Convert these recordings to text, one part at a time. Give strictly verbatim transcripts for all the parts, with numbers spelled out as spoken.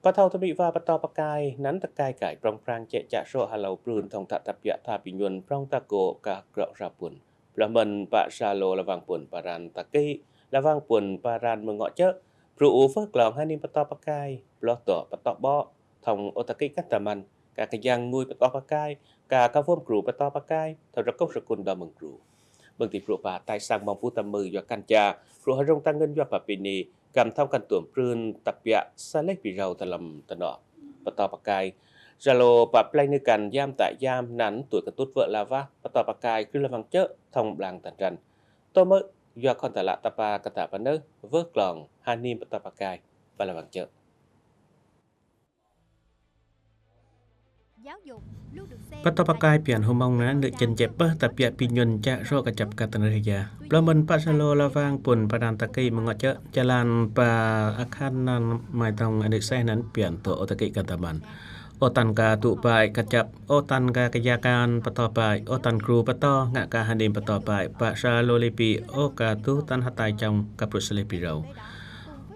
Pă thâo tâm mĭ wa pơtao pơkai, anăn tơkai kai prŏng prang jĕ chă sŏ ha lâo prưn thŏng tă tap biă tha pi ñuăn prŏng ta kô̆ ka krŏ hra puăn. Blah mơ̆n pă sa lô la wang puăn paran ta kĭ, la wang puăn paran mơngŏ jơ̆, bru u wơh klong hơnim pơtao pơkai, blah tŏ pơtao ƀŏ, thŏng ôtaki kăn ta măn, ka kơjang ngui pơtao pơkai, ka ka wơm kru pơtao pơkai, thŏng rơkŏk sơkŭn đa mơ̆ng kru. Mơ̆ng ti bru pă tai sang mơ̆ng pŭ ta mư̆ yua kăn ja, bru hơrŏng ta ngăn yua pă pi ni, kăm thŏng kăn tuôm prưn tap biă sa leh pi râu ta lăm ta nŏ. Pơtao pơkai. Sa lô pă plei nư kăn yam ta yam anăn tui kăn tŭt wơ̆ la wah, pơtao pơkai krư̆ la wang jơ̆, thŏng blang tăn trăn. Tơ mơ̆, yua khŏn ta lă ta pă kơ ta pă nơh, wơh klong, hơnim pơtao pơkai, pă la wang jơ̆. Pơtao pơkai pian hŭ mơ̆ng anăn nư jăn jĕ pơh ta biă pi ñuăn jă rŏ kơjăp kơ tăn rơh ya. Blah mơ̆n pă sa lô la wang puăn paran ta kĭ mơngŏ jơ̆, jơlan pă akhan anăn mai thŏng anăn sĕh anăn pian tŏ ôtaki kăn ta măn. Ô tăn ka tŭ pai kơjăp, ô tăn ka kơya kan pơtao pai, ô tăn kru pơtao, ngă ka hơnim pơtao pai, pă sa lô lê pi, ô ka tŭ tăn hơtai čŏng ka prŭ sa leh pi râu.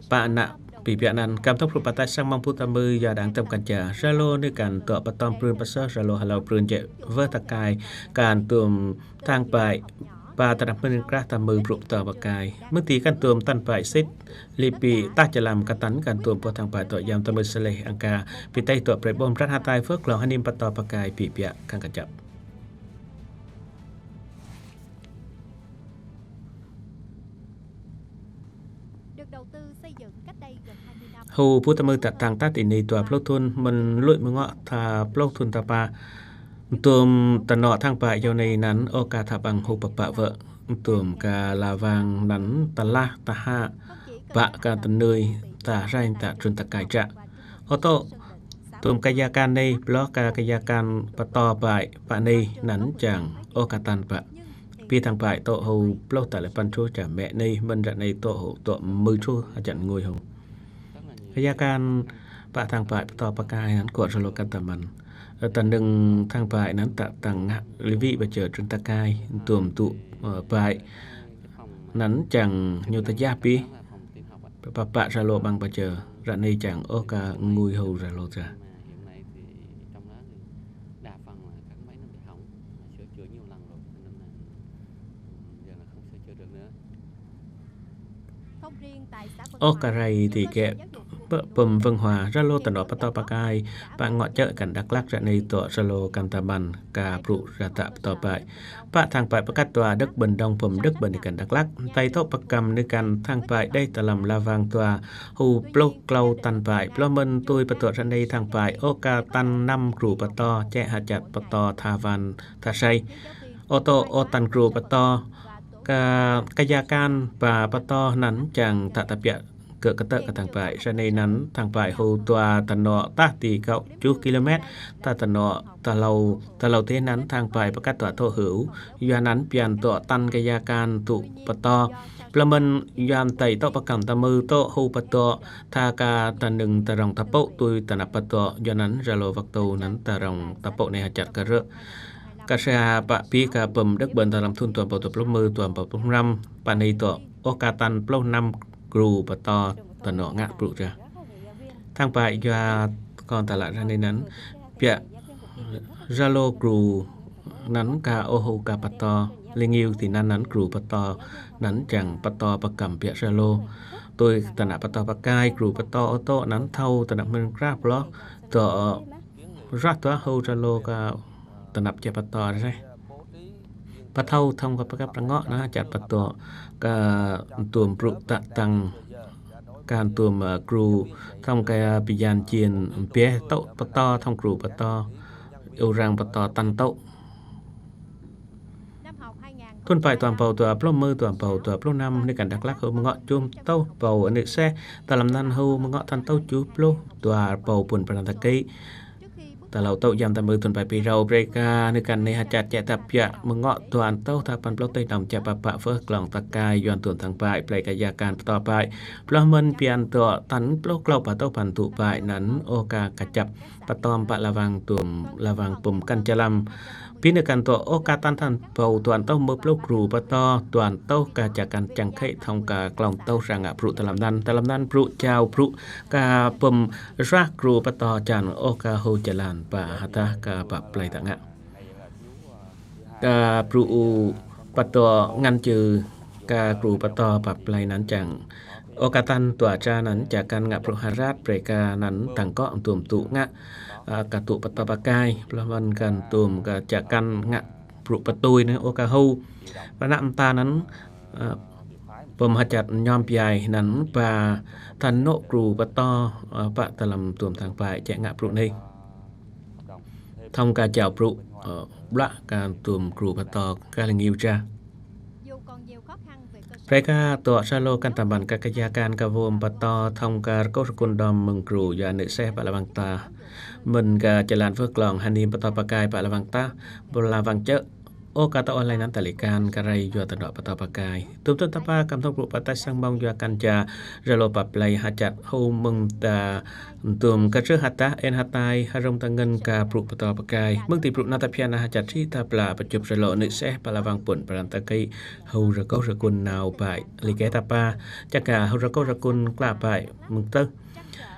Pă nă pi biă anăn, kăm thŏng bru pă tai sang mơ̆ng pŭ ta mư̆ yua đang tăm kăn ja, sa lô nư kăn tŏ pơtao prưn pơsơ, sa lô ha lâo prưn jĕ wơh tơkai, kăn tuôm thang pai, pă ta năp mơ̆n krah ta mư̆ bru pơtao pơkai. Mơ̆ng ti kăn tuôm tăn pai sĭt, lê pi tah jơlam kơ tăn kăn tuôm pơh thang pai tŏ yam ta mư̆ sa leh ang ka, pi teh tŏ prei ƀôm brat hơtai wơh klong hơnim pơtao pơkai pi biă kăn kơjăp. Hŭ pŭ ta mư̆ ta tăng ta ti ni dua pluh thŭn, mơ̆n lui mơngŏ tha pluh thŭn ta pă. Tuôm ta nŏ thang pai yua anei anăn, ô ka tha ƀăng hŭ pơpă wơ̆. Tuôm ka la wang anăn ta lah ta hă, pă ka tơnui ta hranh ta trŭn ta kai jă. Ô tŏ, tuôm kơya kan anei, blah ka kơya kan pơtao pai, pă anei anăn jang, ô ka tăn pă. Pi thang pai tŏ hŭ blah ta lĕ păn čô ča mĕ anei, mơ̆n ră anei tŏ hŭ, tŏ mư̆ čô hơjăn ngui hŭ. Kơya kan pă thang pai pơtao pơkai anăn kŏ sa lô kăn ta măn. Ơ, ta nưng thang pai anăn ta tăng ngă lê wĭ pă jơ trŭn ta kai, tuôm tŭ, ơ, pai. Anăn jang ñu ta jah pi. Pă pă sa lô ƀăng pă jơ. Ră anei jang, ô ka ngui hŭ sa lô ta. Ôh, kơ rai ti kĕ pơm wơ̆ng hua, sa lô ta nŏ pơtao pơkai, pă ngŏ jơ̆ kăn Dak Lak ră anei tŏ sa lô kăn ta măn, ka brŭ ră ta pơtao pai. Pă thang pai pơkăt tua Đức Bình Đông pơm Đức Bình nư kăn Dak Lak, tơl tŏ pơkăm nư kăn thang pai đeh ta lăm la wang tua hŭ pluh klâo tăn pai, blah mơ̆n tui pơtao ră anei thang pai, ô ka tăn năm kru pơtao, čĕ hơjăt pơtao tha wan tha sai. Ô tŏ ô tăn kru pơtao, ka, kơya kan pă pơtao anăn jang ta tap biă kơ kơtơ̆ kơ thang pai. Sa anei anăn thang pai hŭ tua ta nŏ tah ti kâo čuh kilomet, ta ta nŏ ta lâo, ta lâo tê anăn thang pai pơkăt tua tŏ hŭ, yua anăn pian tŏ tăn kơya kan tŭ pơtao. Blah mơ̆n yua tơl tŏ pơkăm ta mư̆ tŏ hŭ pơtao, tha ka ta nưng ta rŏng ta pŏ tui ta năp pơtao, yua anăn sa lô wăk tơ anăn ta rŏng ta pŏ anei hơjăt kơ rơ̆. Kơ sa pă pi ka pơm Đức Bình ta lăm thŭn tua ƀâo tua pluh mư̆ tua ƀâo pluh năm, pă anei tŏ, ô ka tăn pluh năm kru pơtao ta nŏ ngă brŭ jă. Thang pai yua khŏn ta lă ră anei anăn, biă sa lô kru anăn ka ô hŭ ka pơtao, lê ngiu ti anăn anăn kru pơtao, anăn jang pơtao pơkăm biă sa lô. Tui ta năp pơtao pơkai kru pơtao ô tŏ anăn thâo ta năp mơ̆n krah blah, tŏ rah tua hŭ sa lô ka ta năp čĕ pơtao reh. Pă thâo thŏng ka pơkăp rơngŏ anăn čăt pơtao ka tuôm brŭ ta tăng ka tuôm, ơ, kru thŏng ka bi yan jên bieh tŏ pơtao thŏng kru pơtao. Ơ răng pơtao tăn tŏ. Thŭn pai tua ƀâo tua pluh mư̆ tua ƀâo tua pluh năm nư kăn Dak Lak hŭ mơngŏ čŭm tŏ ƀâo anei sĕ, ta lăm anăn hŭ mơngŏ tăn tŏ čuh pluh tua ƀâo puăn pran ta kĭ. Tơlâu tŭ yam ta mưh thŭn bai pi râu brei ka nư kan nây ha chat che tap pia mơngoh tuan tâu tha păn plâu tơi dăm che pă pă phơh klong ta kai yuan tuan thăng bai brei ka ya kan pơtô bai. Plơh mơn pian dŏ tăn plâu klâu pă tâu păn thŭ bai năn ôh ka kachăp pơtôm pă lavang tuôm lavang pŭm kăn chalam. Pi nư kan dŏ ôh ka tăn than pâu tuan tâu mơ plâu kru pơtô tuan tâu ka cha kan chăng khĕ thong ka klong tâu rang a bru tơlăm năn tơlăm năn bru chao bru ka pŭm rah kru pơtô chan ôh ka hô chalan pă hơdah ka pă plei ta ngă. Ka bru u pơtô ngăn chư ka kru pơtô pă plei năn chăng ôh ka tăn tua cha năn cha kan ngă bru harat brei ka năn tăng kŏ tuôm tŭ ngă, a, ka tŭ pơtô pă kai, plơh mơn kan tuôm ka cha kan ngă bru pơtui nơ ôh ka hô. Pă nă mta năn, a, pơm ha chat nhom piai năn pă than nôk kru pơtô, a, pă tơlăm tuôm thăng bai che ngă bru nây. Thong ka chao bru, a, blah ka tuôm kru pơtô ka lăng iu cha. Brei ka dŏ sa lô kan tăm ban ka ka ya kan ka vôm pơtô thong ka rơkâu rơkun đom mơng kru ya nư seh pă lavang ta. Mơn ka chalan phơh klong hăn nim pơtô pă kai pă lavang ta, pă lavang chơ. Ôh ka tâu ôh lei năn ta lĕ kan ka rei yua ta nŏ pơtô pă kai. Tuôm tuôm ta pă kăm thong bru pă tai sang mong yua kan cha, rơ lô pă plei ha chat hô mơng ta tuôm ka chơ hơdah en hơtai, ha rông ta ngăn ka bru pơtô pă kai. Mơng ti bru nă ta phian nă ha chat ri ta pla pơchup rơ lô nư seh pă lavang pŭn pran ta kĭ hô rơkâu rơkun nau bai. Lĕ ke ta pă, cha ka hô rơkâu rơkun kla bai mơng tơh.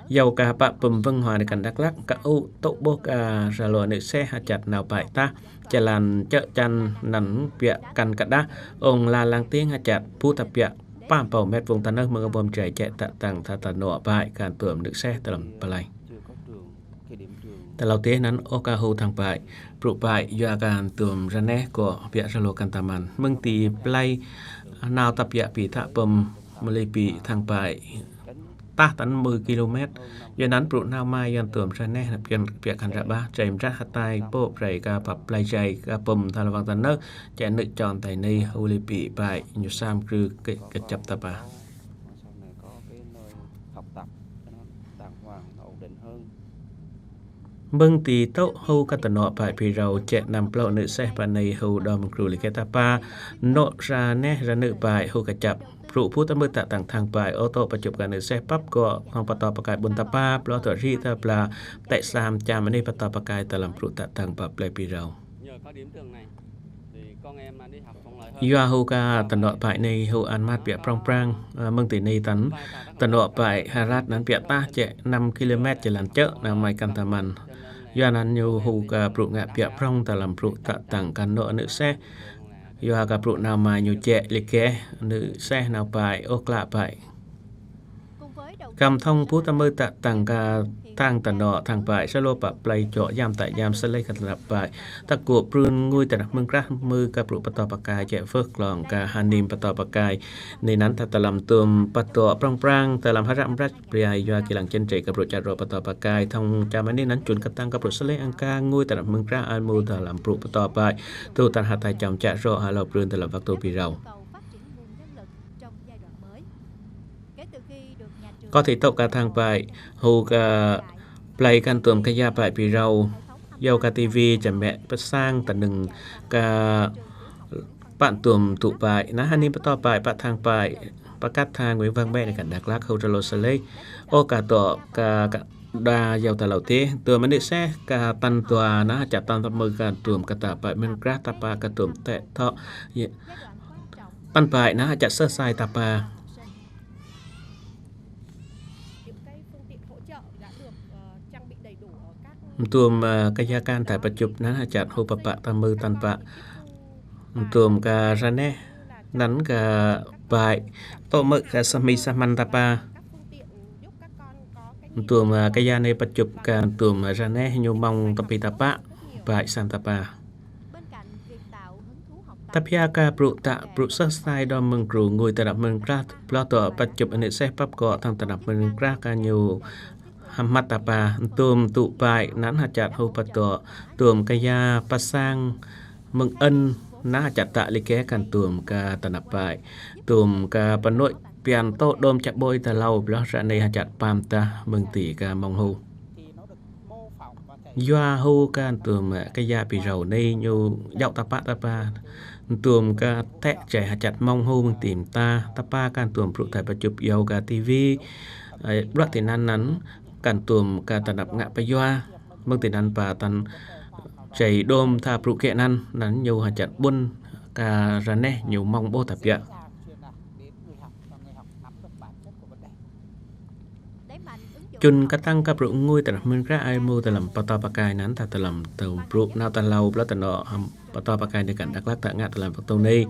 Yau ka pă pơm vâng hoa nư kan Dak Lak, ka u tŭ ƀôh ka rơ lô nư seh ha chat nau bai tah. Chalan chơ chan năn pia kan kơdah, ôh la lang tiêng ha chat, bu ta pia păm pâu met vông ta nơh mơng bom chai che ta tăng tha ta nŏ bai kan tuôm nư seh tơlăm plei. Tơlâu têh năn ôh ka hô thăng bai, bru bai yua kan tuôm ră neh kŏ pia rơ lô kan tăm ban. Mơng ti plei nau ta pia pi tha pơm mơ lei pi thăng bai. Tah tăn mười ki-lô-met. Yua năn bru nau mai yuan tuôm ră neh nă pian pia kan ră bah. Chai mrah hơtai pô brei ka pă plei chai ka pơm tha lavang ta nơh. Che nư chon tai nây hô lei pi bai ñu sam krư kơ, kơ chăp ta pă. Mơng ti tŭ hô ka ta nŏ bai pi râu che năm plâu nư seh pă nây hô đom kru lĕ ke ta pă. Nŏ ră neh ră nư bai hô ka chăp. Bru bu ta mưh ta tăng thăng bai ô tô pơchup ka nư seh păp kŏ thong pơtô pă kai ƀun ta pă, plâu tŏ ri ta pla, tĕ sam cham nây pơtô pă kai tơlăm bru ta tăng pă plei pi râu. Yua hô ka ta nŏ bai nây hô an mat pia prong prang, a, mơng ti nây tăn ta nŏ bai harat năn pia tah che năm ki-lô-met chalan chơ nă mai kan tăm ban. Yua năn ñu hô ka bru ngă pia prong tơlăm bru ta tăng ka nŏ nư seh. Yua ka bru nau mai ñu che lĕ ke nư seh nau bai ôh kla bai. Kăm thong bu ta mưh ta tăng ka tăng ta nŏ thăng bai sa lô pă plei chŏ yam ta yam sa lei ka ta năp bai. Ta kŏ prun ngui ta năp mơng krah mưh ka bru pơtô pă kai che phơh klong ka hăn nim pơtô pă kai. Nây năn ta tơlăm tuôm pơtô prong prang tơlăm ha ră mrah pria yua ki lăng chen che ka bru chat rô pơtô pă kai. Thong cham nây năn chun ka tăng ka bru sa lei ang ka ngui ta năp mơng krah an mu tơlăm bru pơtô bai. Tu tăn hơtai chăm chat rô ha lô prun tơlăm văk tu pi râu. Có thể tŭ ka thăng bai, hô ka plei kan tuôm ka ya bai pi râu, yau ka ti vi chăm mĕ pơsang ta nưng ka păn tuôm tŭ bai, nă hăn nim pơtô bai, pă thăng bai, pơkăt tha Nguyễn Văn Bé nă kan Dak Lak hô rơ lô sa lei, ôh ka dŏ ka, ka đa yau tơlâu têh, tuôm nư seh ka tăn tua nă ha chat tăn ta mưh ka tuôm ka ta bai mơng krah ta pă ka tuôm tĕ thŏ, păn bai nă ha chat sơh sai ta pă. Tuôm, a, ka ya kan ta pơchup năn ha chat hô pă pă ta mưh tăn pă. Tuôm ka ră neh năn ka bai tŏ mưh ka sa mi sa măn ta pă. Tuôm, a, ka ya nây pơchup ka tuôm ră neh ñu mong ta pi ta pă, bai san ta pă. Ta pia ka bru ta bru sơh sai đom mơng kru ngui ta năp mơng krah, plơh tŏ pơchup nư seh păp kŏ thăng ta năp mơng krah ka ñu hăm măt ta pă, tuôm tŭ bai năn ha chat hô pơtô, tuôm ka ya pơsang mơng ân nă ha chat ta lĕ ke kan tuôm ka ta năp bai, tuôm ka pă nôi pian tŏ đom chat ƀôi tơlâu plơh ră nây ha chat păm ta mơng ti ka mong hô. Yua hu ka ntuum ka ya pi rau nei ñu yau tapa tapa. Ntuum ka teh jai hachât mong hu mơ̆ng ti mta, tapa ka ntuum brŭ tai pachup yau ka ti vi. Ơ, bruă ti anăn anăn, ka ntuum ka tơnap ngă pơyua. Mơ̆ng ti anăn pa tăn jai đom tha brŭ kĕ anăn, anăn ñu hachât ƀuôn ka raneh ñu mong ƀuh tap biă. Čun kơtang ka brŭ ngui tơnap mơ̆ng krah ai mu tơlăm pơtô pơkai anăn, ta tơlăm tơm brŭ nao ta lau blă tơnŏ hăm pơtô pơkai nai kăn Dak Lak ta ngă tơlăm pơtô nei.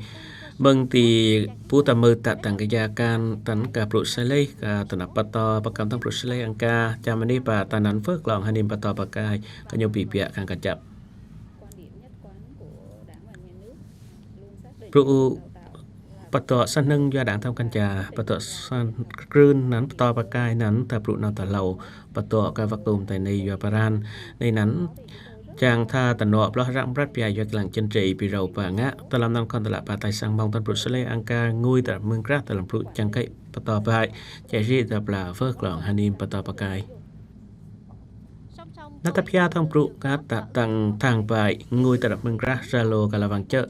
Mơ̆ng ti pu ta mơ ta tăng ka ya kan tăn ka brŭ sơlei ka tơnap pơtô pơkăm tăng brŭ sơlei ang ka, čăm anei pa ta anăn vơh klong hơnim pơtô pơkai ka ñu pi biă kăn kơjăp. Brŭ pơtô sa hnơ̆ng yua đảng thông kăn ja, pơtô sa krưn anăn pơtô pơkai anăn ta brŭ nao ta lau, pơtô ka wăk tôm tai nei yua pran. Nei anăn, čang tha tơnŏ ploh răng brat pia yua kiăng čen čei pi rau pa ngă, tơlăm anăn kon tơlă pa tai sang mong tăn brŭ sơlei ang ka ngui tơnap mơ̆ng krah tơlăm brŭ čang kĕ pơtô bai, čeh ri ta pla vơh klong hơnim pơtô pơkai. Nă tap hia thŏng brŭ ngă ta tăng thang bai ngui tơnap mơ̆ng krah ra lô ka la wang čơ̆.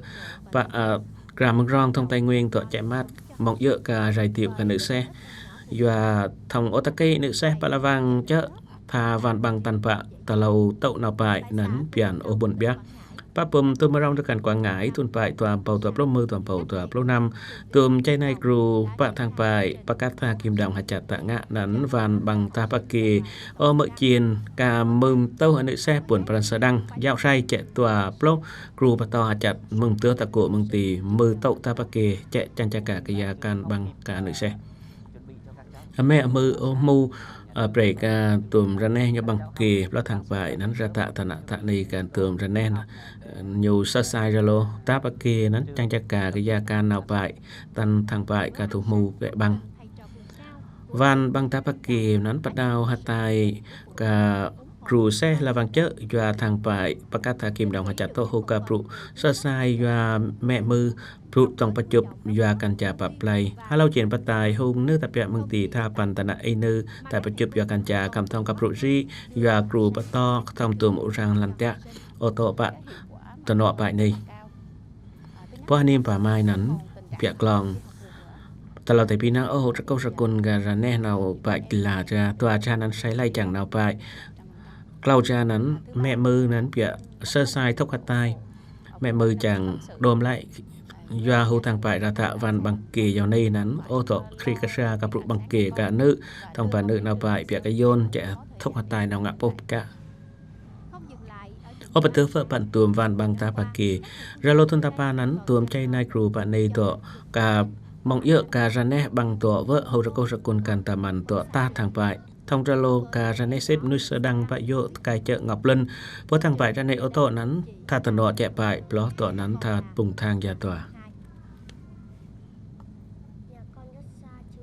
Pa, ơ, kra mơ̆ng rong thŏng Tây Nguyên tŏ čeh măt mong yơh ka rai tiup ka nư seh. Yua thŏng ôtake nư seh pa la wang čơ̆ tha wan ƀăng tăn pă ta lau tŏ nao bai anăn biăn ôh ƀuôn biă. Pa pơm tŭm mơrong dơkăn Quảng Ngãi, thŭn bai dua êbâo dua pluh mơ̆ng dua êbâo dua pluh năm, tŭm jai nai kru pă thang bai, pơkăt tha kim dong hachăt ta ngă anăn wan ƀăng ta pơkê, ơ mơ̆ čin, ka mơm tơh anei seh ƀuôn pran sa đăng, yau rai čeh dua pluh kru pơtô hachăt mơm tơh ta kô mơ̆ng ti, mơm tŏ ta pơkê, čeh čang ča ka kơ ya kan ƀăng ka anei seh. Amĕ mơ̆ ôh mu, ơ, brei ka tŭm raneh ñu ƀăng kê, ploh thang bai anăn ra ta tơnă ta nei ka tŭm raneh anăn, ơ, ñu sa sai ra lô, ta pơkê anăn čang ča ka kơ ya kan nao bai, tăn thang bai ka thu mu bĕ ƀăng. Wan ƀăng ta pơkê anăn pơdao hơtai ka kru seh la wang čơ̆ yua thang bai, pơkăt tha kim dong hachăt tŏ hu ka brŭ sa sai yua mĕ mơ̆ brŭ tŏng pơčŭp yua kăn ja pap plei. Hlâo čen pơtai hŭng nư tap biă mơ̆ng ti tha păn tơnă ênư tai pơčŭp yua kăn ja kăm thŏng ka brŭ ri yua kru pơtô kăm tŭm u răng lăn tiă. Ô tô pă tơnŏ bai nei. Pô hơnim pa mai anăn biă klong. Tơlâo tai pi nao ôh rơkâo rơkun ka raneh nao bai kla ja, dua ja anăn sai lai čang nao bai. Klâo ja anăn mĕ mơ̆ anăn biă sa sai thŭk hơtai. Mĕ mơ̆ čang đom lai yua hu thang bai ra ta wan ƀăng kê yau nei anăn, ôh tŏ khri kơ sa ka brŭ ƀăng kê ka nư, thŏng pa nư nao bai biă ka yôn čeh thŭk hơtai nao ngă pôh pơkă. Ơ pơtơh wơ̆ păn tŭm wan ƀăng ta pơkê. Ra lô thŭn ta pa anăn tŭm jai nai kru pă nei tŏ ka mong yơh ka raneh ƀăng tŏ wơ̆ hu rơkâo rơkun kăn ta măn tŏ ta thang bai. Thŏng ra lô ka raneh sĭt mnuih sa đăng pă yơh tơkai čơ̆ ngăp lăn. Pô thang bai raneh ô tô anăn tha tơnŏ čeh bai ploh tŏ anăn tha pŭng thang ya dua.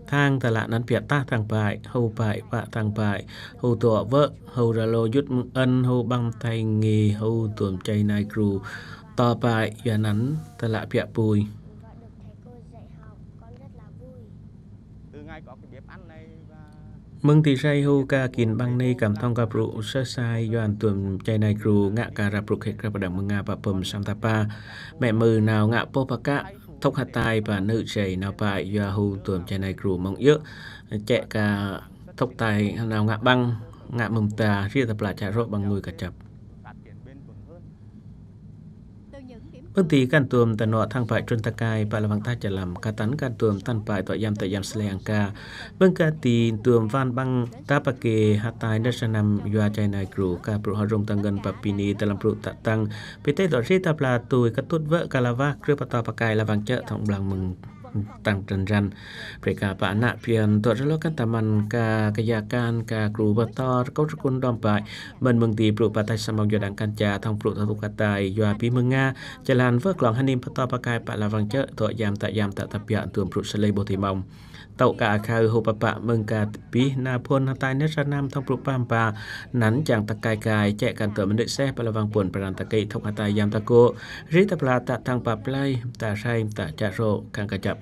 Thang tơlă anăn biă ta thang bai, hu bai pă thang bai, hu tŏ wơ̆, hu ra lô yŭt mơ̆ng ăn, hu ƀăng tai ngê, hu tŭm jai nai kru. Tŏ bai yua anăn tơlă biă pui. Mơ̆ng ti rai hu ka kin ƀăng nei kăm thŏng ka brŭ sa sai yua tŭm jai nai kru ngă ka rap brŭ khĕ krăp pơdăng mơ̆ng nga pă pơm sam ta pa. Mĕ mơ̆ nao ngă pôh pơkă thŭk hơtai pa nư jai nao bai yua hu tŭm jai nai kru mong yơh. Čeh ka thŭk tai nao ngă ƀăng, ngă mơm ta, ri ta pla čă rŏ ƀăng ngui kơ čăp. Mơ̆ng ti kăn tŭm tơnŏ thang bai trŭn tơkai pă la wang ta ča lăm, ka tăn kăn tŭm tăn bai tŏ yam tŏ yam sle ang ka. Mơ̆ng ka ti tŭm wan ƀăng ta pơkê hơtai nơ sa năm yua jai nai kru, ka brŭ hơrŭm ta ngăn pă pi ni tơlăm brŭ ta tăng. Pi tê tŏ ri ta pla tui kơ tŭt wơ̆ ka la wah krư̆ pơtô pơkai la wang čơ̆ thŏng blang mơ̆ng tăng trăn răn. Brei ka pă ană phiăn tŏ rơlô kăn ta măn ka kơ ya kan ka kru pơtô rơkâo rơkun đom bai. Mơ̆n mơ̆ng ti brŭ pă tai sa mong yua đăng kăn ja thŏng brŭ ta thŭk hơtai yua pi mơ̆ng nga. Čơlan wơh klong hơnim pơtô pơkai pă la wang čơ̆ tŏ yam ta yam ta tap biă tŭm brŭ sơlei ƀuh ti mong. Tŏ ka akhâo hu pă pă mơ̆ng ka pi na phŭn hơtai nơ sa năm thŏng brŭ păm pa. Anăn čang tơkai kai čeh kăn tŭm mnĭt seh pă la wang pŭn pran tơkĭ thŭk hơtai yam ta kô. Ri ta pla ta thang pap plei, ta rai, ta čă rŏ, kăn kơ čăp.